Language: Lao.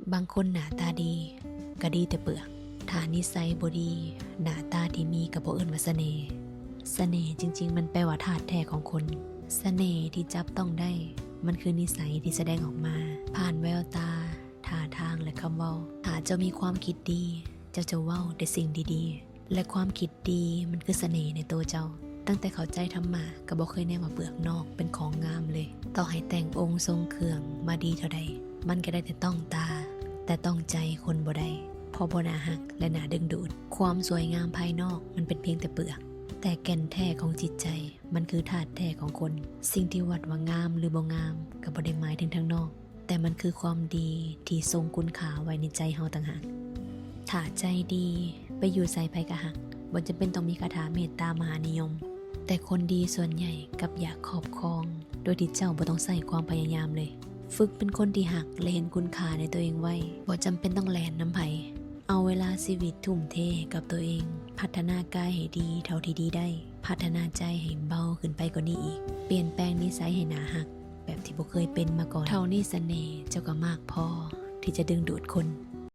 ບາງຄົນໜ້າຕາດີ ກໍດີແຕ່ເປືອກ. ຖ້ານິໄສບໍ່ດີ, ໜ້າຕາທີ່ມີກໍບໍ່ເອີ້ນວ່າສະເໜ່. ສະເໜ່ຈິງໆ ມັນແປວ່າທາດແທ້ຂອງຄົນ. ສະເໜ່ທີ່ຈັບຕ້ອງໄດ້ ມັນຄືນິໄສທີ່ສະແດງອອກມາ ຜ່ານແວວຕາ, ທ່າທາງ ແລະ ຄຳເວົ້າ. ຖ້າເຈົ້າມີຄວາມຄິດດີ, ເຈົ້າຈະເວົ້າແຕ່ສິ່ງດີໆ ແລະ ຄວາມຄິດດີມັນຄືສະເໜ່ໃນໂຕເຈົ້າ. ຕັ້ງແຕ່ເຂົ້າໃຈທຳມະ ກໍບໍ່ເຄີຍແນມວ່າເປືອກນອກເປັນຂອງງາມເລີຍ. ຕໍ່ໃຫ້ແຕ່ງອົງຊົງເຄື່ອງມາດີເທົ່າໃດ, ມັນກໍໄດ້ແຕ່ຕ້ອງຕາ, ແຕ່ຕ້ອງໃຈຄົນບໍ່ໄດ້, ເພາະບໍ່ໜ້າຮັກ ແລະ ໜ້າດຶງດູດ. ຄວາມສວຍງາມພາຍນອກມັນເປັນພຽງແຕ່ເປືອກ, ແຕ່ແກ່ນແທ້ຂອງຈິດໃຈ ມັນຄືທາດແທ້ຂອງຄົນ. ສິ່ງທີ່ວັດວ່າງາມ ຫຼື ບໍ່ງາມ ກໍບໍ່ໄດ້ໝາຍເຖິງທາງນອກ, ແຕ່ມັນຄືຄວາມດີທີ່ຊົງຄຸນຄ່າໄວ້ໃນໃຈເຮົາຕ່າງຫາກ. ຖ້າໃຈດີ, ໄປຢູ່ໃສໃຜກໍຮັກ, ບໍ່ຈຳເປັນຕ້ອງມີຄາຖາເມດຕາມະຫານິຍົມ. ແຕ່ຄົນດີສ່ວນໃຫຍ່ກັບຢາກຄອບຄອງ ໂດຍທີ່ເຈົ້າບໍ່ຕ້ອງໃຊ້ຄວາມພະຍາຍາມເລີຍ. ຝຶກເປັນຄົນທີ່ຮັກ ແລະ ເຫັນຄຸນຄ່າໃນຕົວເອງໄວ້, ບໍ່ຈຳເປັນຕ້ອງແລ່ນນຳໃຜ. ເອົາເວລາຊີວິດທຸ່ມເທໃຫ້ກັບຕົວເອງ, ພັດທະນາກາຍໃຫ້ດີເທົ່າທີ່ດີໄດ້, ພັດທະນາໃຈໃຫ້ເບົາຂຶ້ນໄປກວ່ານີ້ອີກ, ປ່ຽນແປງນິໄສໃຫ້ໜ້າຮັກແບບທີ່ບໍ່ເຄີຍເປັນມາກ່ອນ. ເທົ່ານີ້ສະເໜ່ເຈົ້າກໍມາກພໍທີ່ຈະດຶງດູດຄົນ.